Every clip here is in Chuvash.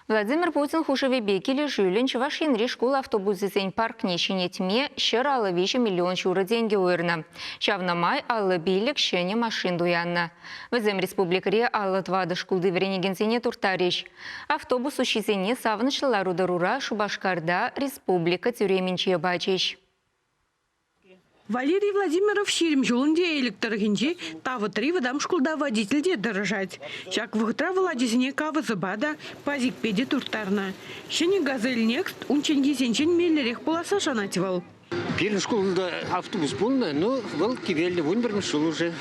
Владимир Путин хушӑвӗпе килӗшӳллӗн Чӑваш Енри шкул автобусӗсен паркне ҫӗнетме 153 миллион ҫурӑ тенкӗ уйӑрнӑ. Ҫавна май 55 ҫӗнӗ машин туяннӑ. Вӗсем республикӑри 54 шкулти вӗренекенсене турттарӗҫ. Автобус уҫҫисене савӑнӑҫлӑ лару-тӑрура Шупашкарта республика тӳремӗнче пачӗҫ. Валерий Владимиров 20 ҫул ӗнтӗ Элӗк тӑрӑхӗнчи Тавӑтри вӑтам шкулта водительте тӑрӑшать. Ҫак вӑхӑтра вӑл ачисене кавӑсӑпа та, пазикпе те турттарнӑ. Ҫӗнӗ «Газель Некст» унчченхисенчен меллӗрех пуласса шанать вӑл. Пирӗн шкулта автобус пулнӑ, но вӑл кивелнӗ 11-мӗш ҫул уже.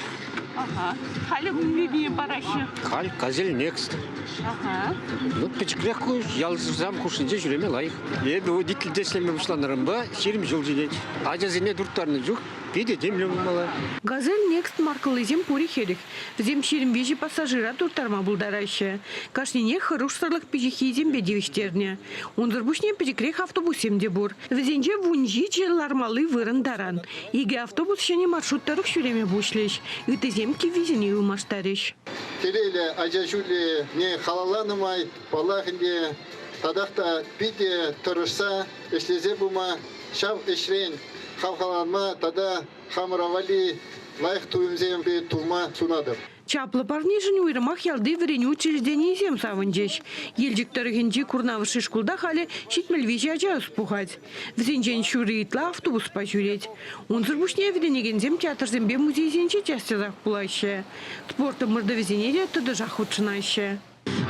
Ага. Халӗ мӗнпе параҫҫӗ? Халь «Газель Некст». Ага. Ну, пӗчӗкрех ку, ялсем хушшинче ҫӳреме лайӑх. Эпӗ водительте ӗҫлеме пуҫланӑранпа 20 ҫул ҫитет. Ачасене турттарнӑ чух питӗ тимлӗ пулмалла. «Газель Некст» маркӑллисем пурӗ хӗрӗх. Вӗсем 23 пассажира турттарма пултараҫҫӗ. Кашнинех хӑрушсӑрлӑх пиҫиххийӗсемпе тивӗҫтернӗ. Унсӑр пуҫне пӗчӗкрех автобуссем те пур. Вӗсенче 17 лармалли вырӑн таран. Икӗ автобус ҫӗнӗ маршрут тӑрӑх ҫӳреме пуҫлӗҫ. Ыттисем киввисене ылмаштарӗҫ. Телейлӗ ача ҫулне халалланӑ май, паллах ӗнтӗ, татах та питӗ тӑрӑшса ӗҫлесе пыма, ҫав ӗҫрен хавхаланма тата хамӑра валли лайӑх туйӑмсемпе тулма сунатӑп. Чаплӑ парнешӗн уйрӑмах ялти вӗренӳ учрежденийӗсем савӑнчӗҫ. Елчӗк тӑрӑхӗнчи Курнавӑшри шкулта халӗ 73 ача ӑс пухать. Вӗсенчен ҫурри ытла автобуспа ҫӳрет. Унсӑр пуҫне вӗренекенсем театрсемпе музейсенче час-часах пулаҫҫӗ. Спорт ӑмӑртӑвӗсене те тӑтӑшах хутшӑнаҫҫӗ.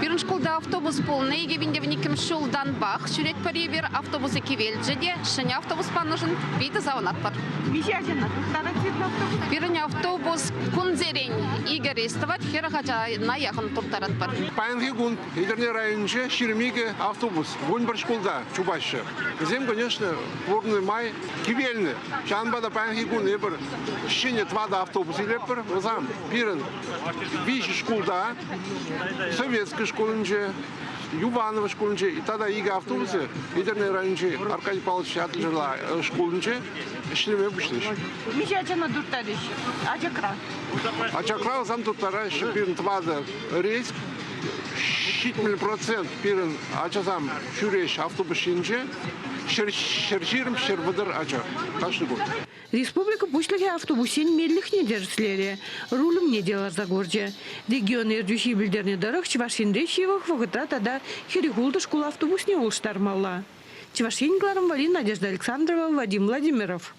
Пирӗн шкулта автобус пулнӑ 2012 ҫултанпах ҫӳретпӗр эпир. Автобусӗ кивелчӗ те ҫӗнӗ автобус панӑшӑн питӗ савӑнатпӑр. Миҫе ачана турттарать сирӗн автобус? Пирӗн автобус кунсерен икӗ рейс тӑвать, 40 ачана яхӑн турттаратпӑр. Паянхи кун Етӗрне районӗнче 22 автобус 11 шкулта чупаҫҫӗ. Вӗсем, конечно, пурнӑ май кивелнӗ. Ҫавӑнпа та паянхи кун эпир ҫӗнӗ тӑватӑ автобус илетпӗр. Вӗсем пирӗн виҫӗ шкулта, Советски шкулӗнче, Юваново шкулӗнче тата икӗ автобусӗ Етӗрне районӗнчи Аркадий Павлович Ятлӑ шкулӗнче ӗҫлеме пуҫлӗҫ. Миҫе ачана турттарӗҫ Ачакра? Ачакра вӗсем турттараҫҫӗ пирӗн тӑватӑ рейс. 70% пирӗн ачасем ҫӳреҫ автобус ҫинче. 120, 130 ача кашни кун. Республика Пуҫлӑхӗ автобуссен меллӗхне тӗрӗслерӗ, руль умне те ларса курчӗ. Регион ертӳҫи пӗлтернӗ тӑрӑх, Чӑваш Енре ҫывӑх вӑхӑтра тата 46 шкул автобусне улӑштармалла. Чӑваш Ен кӑларӑм валли Надежда Александрова, Вадим Владимиров.